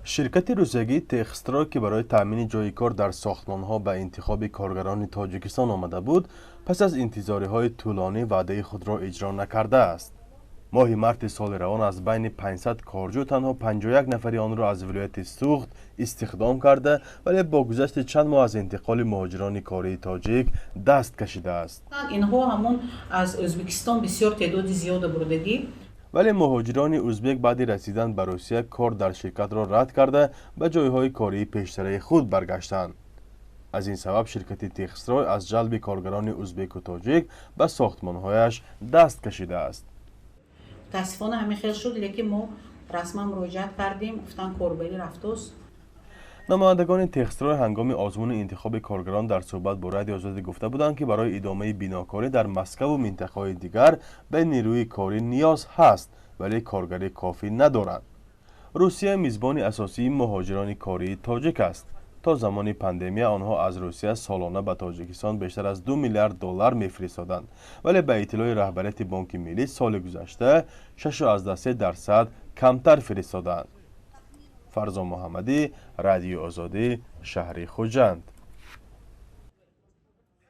Ширкати русиягии Техстрой, ки барои таъмини ҷойи кор дар сохтмонҳо ба интихоби коргарони Тоҷикистон омада буд, пас аз интизориҳои тӯлонӣ ваъдаи худро иҷро накардааст. Моҳи марти соли равон аз байни 500 корҷӯ танҳо 51 нафари онро аз вилояти Суғд истихдом карда, вале бо гузашти чанд моҳ аз интиқоли муҳоҷирони кории тоҷик даст кашидааст. Инҳо ҳамон аз Ӯзбекистон бисёр теъдоди зиёда бурдагӣ. Вале муҳоҷирони узбек баъди расидан ба Русия кор дар ширкатро рад карда, ба ҷойҳои кории пештараи худ баргаштанд. Аз ин сабаб ширкати Техстрой аз ҷалби коргарони узбеку тоҷик ба сохтмонҳояш даст кашидааст. Мутаассифона, ҳамин хел шуд, лекин мо расман муроҷиат кардем, гуфтан, корбарӣ рафтост. Намояндагони Техстрой ҳангоми озмуни интихоби коргарон дар суҳбат бо Радиои Озодӣ гуфта буданд, ки барои идомаи бинокорӣ дар Москаву минтақаҳои дигар ба нерӯи корӣ ниёз ҳаст, вале коргари кофӣ надоранд. Русия мизбони асосии муҳоҷирони кории тоҷик аст. То замони пандемия онҳо аз Русия солона ба Тоҷикистон бештар аз 2 миллиард доллар мефиристоданд, вале ба иттилои раҳбарияти Бонки Миллӣ, соли гузашта 6,3% камтар фиристодаанд. Фарзон Муҳаммадӣ, Радиои Озодӣ, шаҳри Хуҷанд.